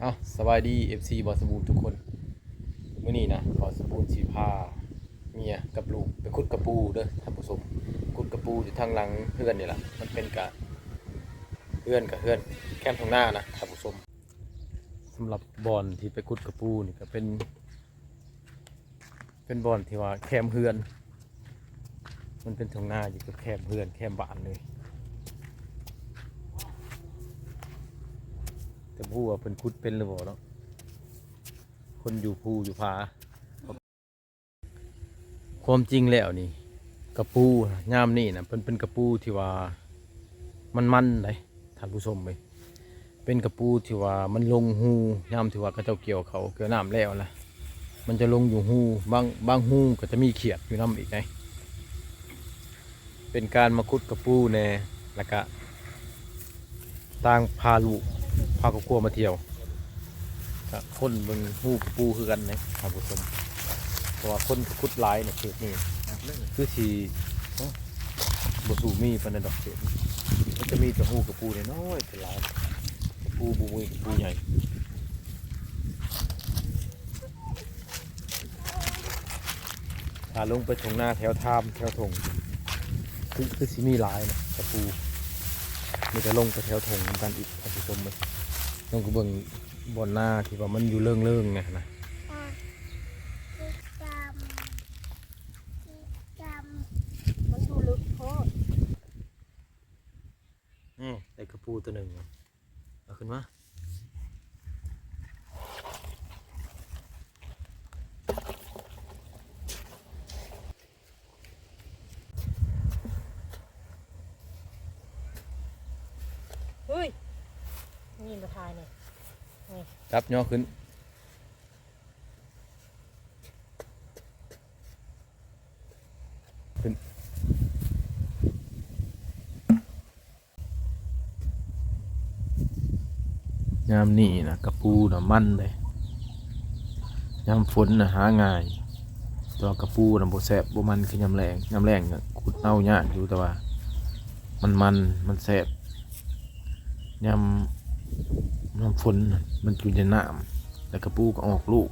ເອົາ ສະບາຍດີ ເອັຟຊີ ບ່າວສະບູນທຸກຄົນ. ມື້ນີ້ນະ ບ່າວສະບູນຊິພາເມຍກັບລູກໄປຂຸດກະປູເດີທ່ານຜູ້ຊົມ. ຂຸດກະປູຢູ່ທາງຫຼັງເຮືອນນີ້ລະ. ມັນເປັນກະ ເຮືອນກະເຮືອນແຄມທົ່ງນານະທ່ານຜູ້ຊົມ. ສຳລັບບ່ອນທີ່ໄປຂຸດກະປູນີ້ກະເປັນ ເປັນບ່ອນທີ່ວ່າແຄມເຮືອນ, ມັນເປັນທົ່ງນາຢູ່ກັບແຄມເຮືອນແຄມບ້ານເລີຍ. ແຕ່ບໍ່ຮູ້ວ່າເພິ່ນຂຸດເປັນຫຼືບໍ່ເນາະ, ຄົນຢູ່ພູຢູ່ຜາ. ຄວາມຈິງແລ້ວນີ້ ກະປູຍາມນີ້ນະ ເພິ່ນເປັນກະປູທີ່ວ່າມັນໆ ໃດ ທ່ານຜູ້ຊົມເອີຍ. ເປັນກະປູທີ່ວ່າມັນລົງຮູ ຍາມທີ່ວ່າເຂົາເຈົ້າກ່ຽວເຂົ້າກ່ຽວນ້ຳແລ້ວນະ ມັນຈະລົງຢູ່ຮູ. ບາງ ບາງຮູກໍຈະມີຂຽດຢູ່ນຳອີກໃດ. ເປັນການມາຂຸດກະປູແດ່ ແລ້ວກະຕ່າງພາລູກ ພາຄອບຄົວມາທ່ຽວ. ກະຄົ້ນເບິ່ງຮູກະປູຄືກັນເດ້ທ່ານຜູ້ຊົມ, ເພາະວ່າຄົນກະຂຸດຫຼາຍໃນເຂດນີ້. ຄືຊິ ໂອ້ ບໍ່ສູ້ມີປານໃດດອກເຂດນີ້. ມັນຈະມີແຕ່ຮູກະປູນ້ອຍໆ ເປັນຫຼາຍ, ກະປູບໍ່ມີກະປູໃຫຍ່. ຖ້າລົງໄປທົ່ງນາແຖວທາມແຖວທົ່ງ ຄື ຄືຊິມີຫຼາຍນະກະປູ. ມີແຕ່ລົງໄປແຖວທົ່ງນຳກັນອີກທ່ານຜູ້ຊົມເອີຍ. ລົງໄປເບິ່ງບ່ອນນາທີ່ວ່າມັນຢູ່ເລີງໆ ນະນະ. ມັນຢູ່ເລິກໂພດ. ນີ້ ໄດ້ກະປູໂຕໜຶ່ງ. ເອົາຂຶ້ນມາ. ເຮີ້ຍ ນີ້ມາຖ່າຍນີ້ ນີ້ ຈັບຍໍຂຶ້ນ. ຂຶ້ນ. ຍາມນີ້ນະ ກະປູນະມັນເດ້. ຍາມຝົນນະຫາງ່າຍ, ແຕ່ວ່າກະປູນະບໍ່ແຊບ ບໍ່ມັນຄືຍາມແລ້ງ. ຍາມແລ້ງນະຂຸດເອົາຍາກຢູ່ ແຕ່ວ່າມັນມັນ ມັນແຊບ. ຍາມ ຍາມຝົນນະມັນຢູ່ໃນນ້ຳ ແລ້ວກະປູກໍອອກລູກ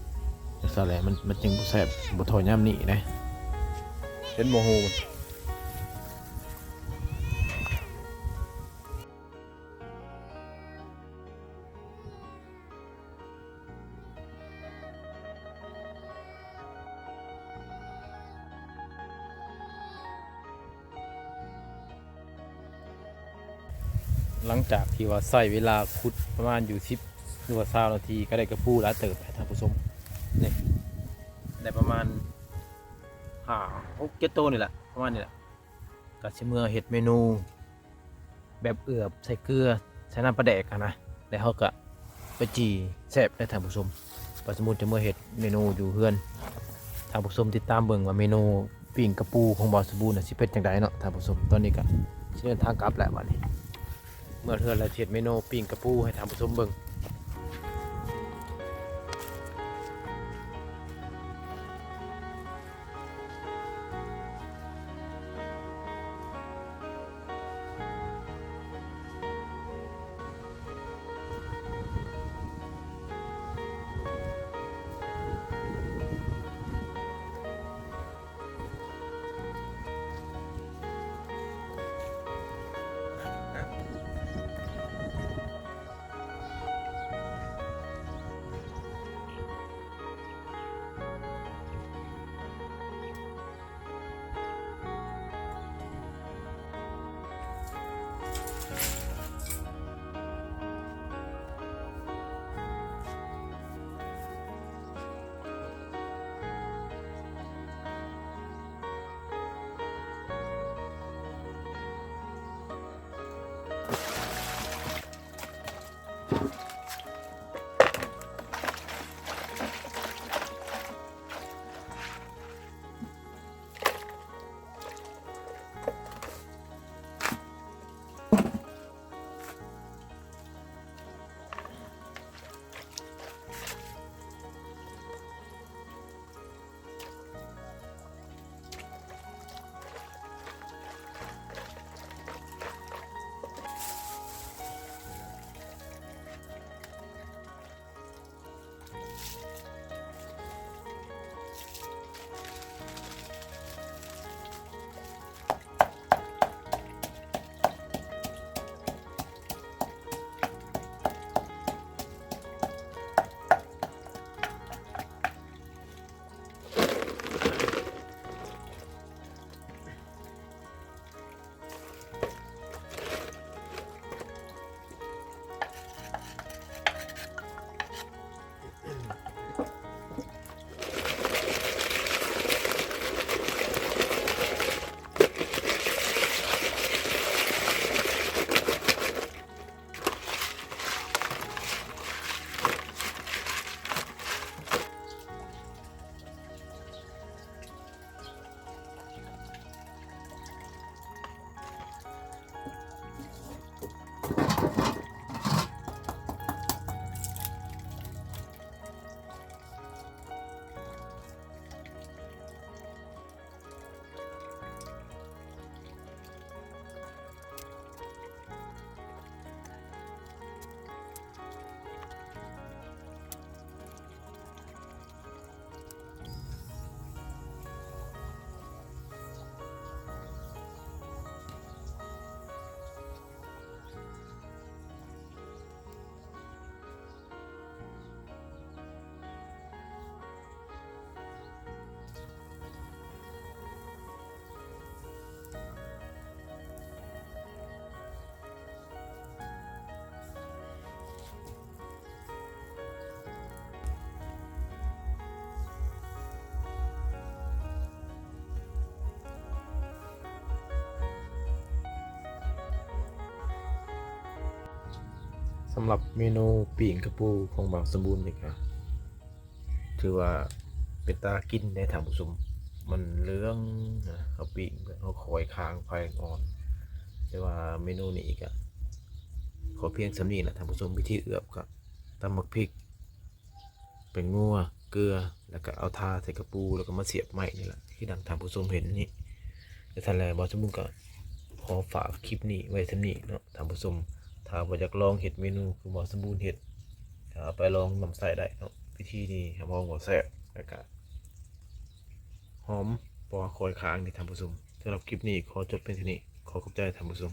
ຈັ່ງຊັ້ນແຫຼະ ມັນ ມັນຈຶ່ງບໍ່ແຊບ ບໍ່ທໍ່ຍາມນີ້ເດ້. ເຫັນບໍ່ ຮູມັນ. ຫຼັງຈາກທີ່ວ່າໃຊ້ເວລາຂຸດປະມານຢູ່ສິບ ຫຼືວ່າຊາວນາທີ ກໍໄດ້ກະປູຫຼາຍເຕີບແຫຼະທ່ານຜູ້ຊົມ. ນີ້ ໄດ້ປະມານຫ້າ ຫົກ ເຈັດໂຕນີ້ແຫຼະ ປະມານນີ້ແຫຼະ. ກະຊິເມືອເຮັດເມນູແບບເອືອບໃສ່ເກືອ ໃສ່ນ້ຳປາແດກຫັ້ນນະ, ແລ້ວເຮົາກະໄປຈີ່ແຊບເດ້ທ່ານຜູ້ຊົມ. ບ່າວສະບູນຈະເມືອເຮັດເມນູຢູ່ເຮືອນ, ທ່ານຜູ້ຊົມຕິດຕາມເບິ່ງວ່າເມນູປີ້ງກະປູຂອງບ່າວສະບູນນະຊິເປັນຈັ່ງໃດເນາະທ່ານຜູ້ຊົມ. ຕອນນີ້ກະຊິເດີນທາງກັບແລ້ວບາດນີ້. ເມືອເຮືອນແລ້ວຊິເຮັດເມນູປີ້ງກະປູໃຫ້ທ່ານຜູ້ຊົມເບິ່ງ. ເ ສຳລັບເມນູປີ້ງກະປູຂອງບ່າວສົມບູນນີ້ກະຖືວ່າເປັນຕາກິນເດ້ທ່ານຜູ້ຊົມ. ມັນເຫຼືອງນະ, ເຮົາປີ້ງ ເຮົາຄອຍຄ້າງໄຟອ່ອນ. ແຕ່ວ່າເມນູນີ້ກະຂໍພຽງສ່ຳນີ້ລະທ່ານຜູ້ຊົມ. ວິທີເອືອບກະຕຳໝາກພິກ, ແປ້ງນົວ, ເກືອ ແລ້ວກະເອົາທາໃສ່ກະປູ ແລ້ວກະມາສຽບໄມ້ນີ້ລະ ຄືດັ່ງທ່ານຜູ້ຊົມເຫັນນີ້. ແລ້ວຊັ້ນແຫຼະ ບ່າວສົມບູນກະຂໍຝາກຄລິບນີ້ໄວ້ສ່ຳນີ້ເນາະທ່ານຜູ້ຊົມ. ຖ້າວ່າຢາກລອງເຮັດເມນູຄືບ່າວສົມບູນເຮັດ ກະເອົາໄປລອງນຳໃຊ້ໄດ້ເນາະ. ວິທີນີ້ຮັບຮອງວ່າແຊບ ແລ້ວກະຫອມ ເພາະວ່າຄອຍຄ້າງນີ້ທ່ານຜູ້ຊົມ. ສຳລັບຄລິບນີ້ຂໍຈົບພຽງເທົ່ານີ້. ຂໍຂອບໃຈທ່ານຜູ້ຊົມ.